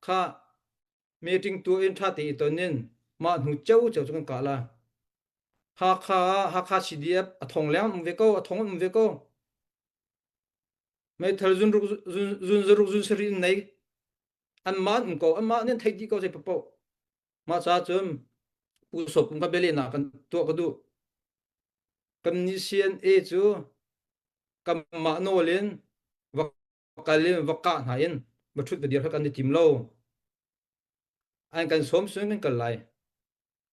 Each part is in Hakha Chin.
Kha meeting tuah in ṭha te i ton in mah hnu ciocio cu kan kah la. Hakha ah Hakha CDF a thong leng um ve ko, a thong um ve ko. Meithal zun ruk zun zun zaruk zun sarih in nei. Anmah an um ko, anmah nih an theih dih ko zei paoh. Mah ca cun Pu Sopum kha bialehnak kan tuah ka duh. Kan nih CNA cu kanmah nawl in va kal in va kah hna in va ṭhut va dir kha kan i tim lo. An kan sawm sun kan kal lai.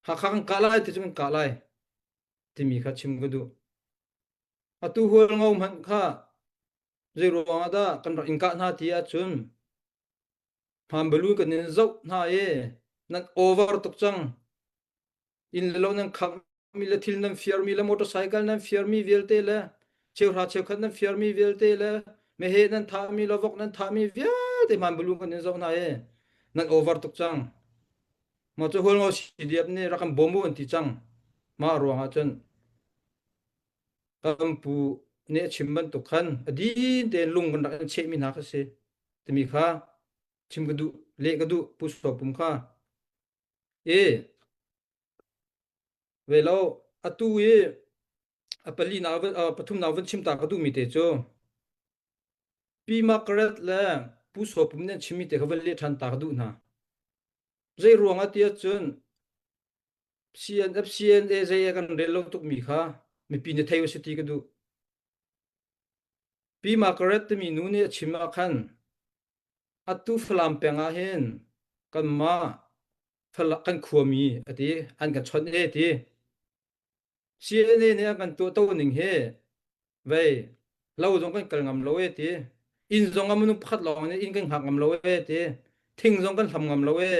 Hakha kan kah lai ti cu kan kah lai timi kha chim ka duh. Atu hual ngo hmanh kha zei ruang ah dah kan rak in kah hna ti ahcun hmanbalu kan in zoh hna i nan over tuk cang. Inn le lo nan khangh mi le thil nan fiarmi le motorcycle nan fiarmi vialte le cheuhra cheukhat nan fiarmi vialte le meheh nan thahmi le vok nan thahmi vialte hmanbalu kan in zoh hna i nan over tuk cang. Mah cu Hualngo CDF nih rak kan bawm u an ti cang. Mah ruang ah cun kan pu nih a chim bantuk khan a din tein lung kan rak in chehmi hna kha si timi kha chim ka duh leh ka duh pu Sopum kha e ve lo atu i a pali na pathum na vun chim ta ka duhmi te cu Pi Margaret le Pu Sopum nih an chimmi te kha van leh ṭhan ta ka duh hna. Zei ruang ah tiah cun CNF CNA zei ah kan rel lo tukmi kha mipi nih thei usih ti ka duh. Pi Margaret timi nu nih a chim ah khan atu Falam peng ah hin kanmah kan khuami a ti an kan chawnh e ti. CNA nih a kan tuahto ning hi vei lo zong kan kal ngam lo e ti inn zong a minung pakhat lawng nih inn kan hngak ngam lo e ti thing zong kan hlam ngam lo e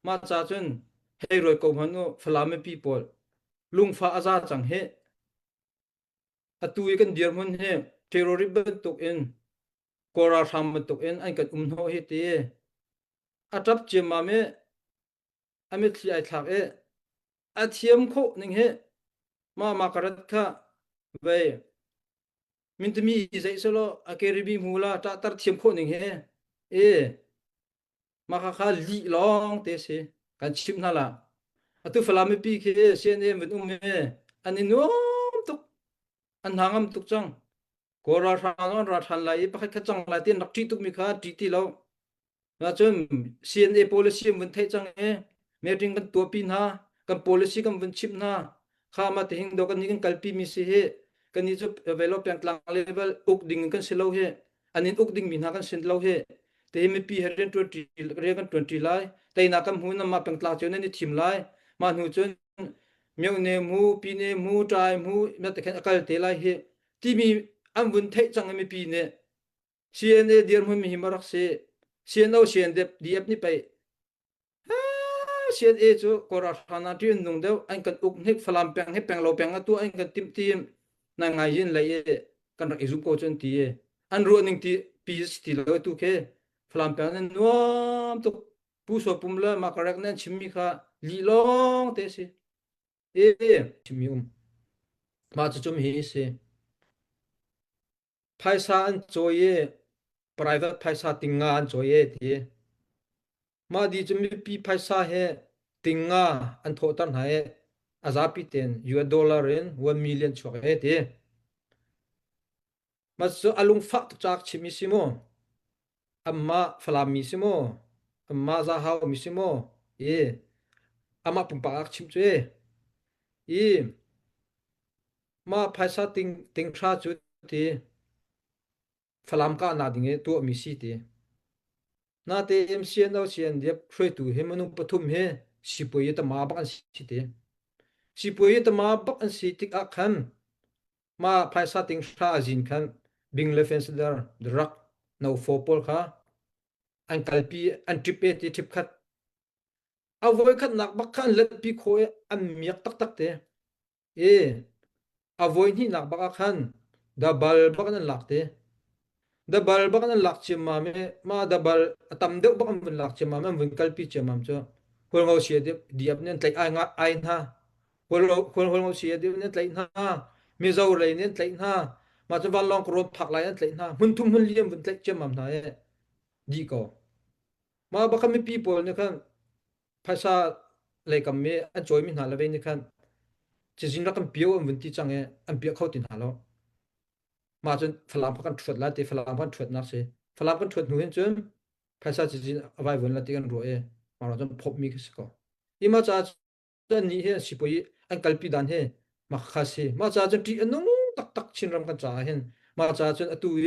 mah ca cun hei ruai ko hmanh u Falam mipi pawl lungfah a za cang hi atu i kan dirhmun hi terrorist bantuk in Kawl ralhrang bantuk in an kan um hnawh hi ti a ṭap ciammam i a mitthli ai thlak i a thiam khawh ning hi mah ma ka rat kha vei mintimi zei selaw a keribi hmu la ṭahtar thiam khawh ning hi e mah kha kha lih lawng te si kan chimh hna la atu Falam mipi khi CNA vun um hi an i nuam tuk an hna ngam tuk cang Kawl ralhrang an ra ṭhan lai i pakhat khat cang lai ti an rak ṭih tukmi kha ṭih ti lo Cun CNA policy an vun theih cang i meeting kan tuahpi hna, kan policy kan vun chimh hna. Kha mah tihin do kan nih kan kalpi mi si hi kan nih cu velo pengtlang level uk ding kan si lo hi an in uk ding mi hna kan si lo hi te mipi he rian ṭuan ṭi rian kan ṭuan ṭi lai teinak kan hmu nan mah pengtlang cio nan i thim lai mah hnu cun myone mu pine mu ṭai mu na te khan a kal te lai hi timi an vun theih cang i mipi nih CNA dirhmun mi hi ma rak si. CNO CNDF DF nih pei CNA cu Kawl ralhrang na ṭih an nung deuh an kan uk hnik Falam peng hi peng lo peng atu an kan timh tim na ngai yin lei i kan rak i zum ko cu an ti i an ruah ning ti pi si ti lo tu khi Falam peng nan nuam tuk Pu Saw Pum le Makarek nan chimmi kha lih lawng te si e chimmi um mah cu cum hi si Phaisa an cawi i private phaisa tingnga an cawi e ti. Mah dih cu mipi phaisa he tingnga an thawhter hna i a zapi tein US dollar in 1 million chuak e ti. Mah cu a lungfah tuk caah chimmi si mu. Amah Falam mi si mu. Amah Zahau mi si mu. I amah pumpak a chim cu e. I Mah phaisa ting tinghra cu ti Falam kahnak ding i tuahmi si ti. Natein CNO CNDF hruaitu hi minung pathum hi sipuai tama bak an si ti. Sipuai tama bak an si tik ah khan mah phaisa tinghra a zin khan bing le fensider drug no fo pawl kha an kalpi an trip e ti trip khat a voi khatnak bak kha an letpi kho i an miak taktak te. I a voihnihnak bak ah khan dabal bak in an lak te. Dabal bak in an lak ciammam i mah dabal a tam deuh bak an vun lak ciammam an vun kalpi ciammam cu Hualngo sia diap nih an tlaih ai nga ai hna. Hualngo sia diap nih an tlaih hna. Mizo lei nih an tlaih hna. Mah cu vanlawng ka rawn phak lai an tlaih hna. Hmun thum hmun li an vun tlaih ciammam hna i dih ko. Mah bak khan mipi pawl nih khan phaisa leikam mi an cawimi hna le vei nih khan cizin rak kan pio an vun ti cang i an piah kho ti hna lo. Mah cun Falam kha kan ṭhuat lai ti Falam kan ṭhuatnak si. Falam kan ṭhuat hnu hin cun phaisa cizin a vaivuan la ti kan ruah i mah cun phawpmi khi si ko. Hi mah caah cun nih hi sipui an kalpi dan hi mah kha si. Mah caah cun ṭih a nung taktak Chinram kan caah hin mah caah cun atu i.